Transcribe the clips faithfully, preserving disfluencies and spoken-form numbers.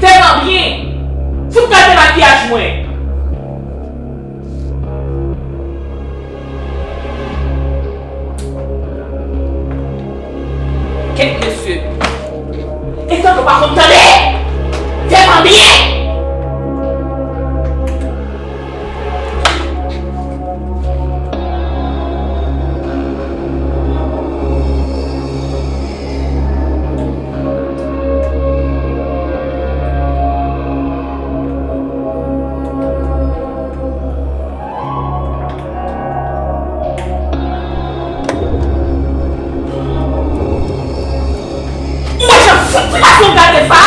Fè m an byen. Fout gate makiyaj mwen. Kèt mesye. E tankou pa konn tande. Fè m an byen. Mwen jan fout ti gason gate sa.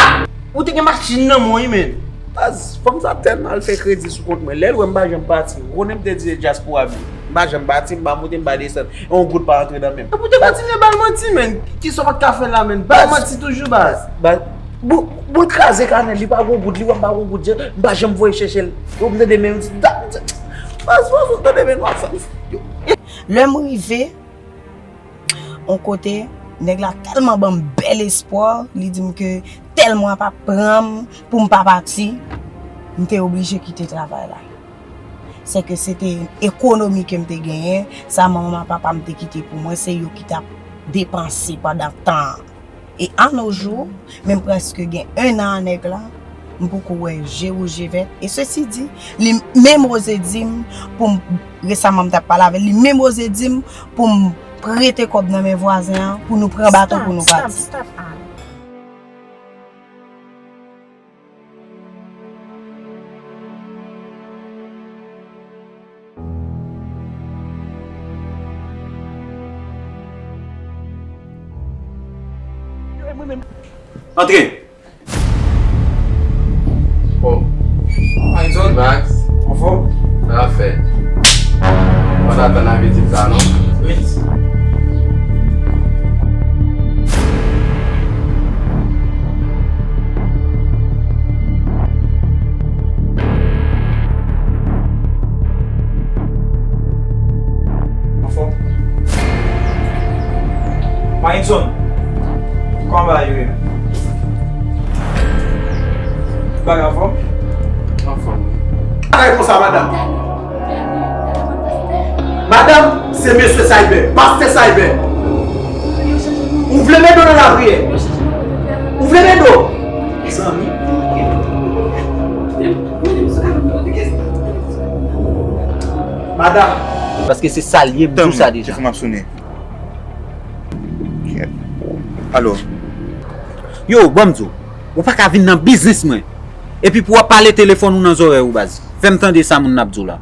Ou te gen machin nan men w wi, men. Baz, fanm sa tèlman al fè kredi sou kont mwen. Lè l wè m pa janm pati, ou konnen m te di se dyaspora m ye. M pa janm pati, m pa monte, m pa desann. E yon goud pa antre nan men m. Epi w te kontinye ba l manti, men. Kisa w pa t ka fè la, men? Ba l manti toujou, baz. Baz, baz, bon, bon kraze kanèl, li pa gon goud, li wè m pa gon goud, m pa janm voye chèche l. Ou m tande men, m di, baz, baz, ou tande men, w ap fè m. Lè m rive, yon kote, nèg la tèlman ban m bèl espwa, li di m ke tèl mwa p ap pran m pou m pa pati, m te oblije kite travay la. Sèke se te ekonomi ke m te genyen, sa manman papa m te kite pou mwen, se yo ki t ap depanse pandan tan an. E a no jou, men m prèske gen en an a nèg la, m poko wè je wouj je vèt. E sesi di, li menm oze di m pou m, resaman m t ap pale avè l, li menm oze di m pou m prete kòb nan men vwazen an, pou nou pran bato pou nou pati. Stop, stop, stop, Al. Antre! Oh. Max, anfòm? Sa ap fè? Pa t atann a vizit sa non. Prince. Anfòm? Marinson, kòman bagay yo ye? Bagay anfòm? Anfòm, wi. Bagay konsa, madanm. Madanm, se mesye Cyber, pastè Cyber. Ou vle mete w nan lapriyè? Ou vle mete w? Zanmi. Madanm. Paske se sa l ye, m di w sa deja. Telefòn ap sonnen. Alo. Yo, ban m di w, ou pa ka vin nan biznis mwen. Epi pou w ap pale telefòn ou nan zòrèy ou, baz. Fè m tande sa moun nan ap di w la.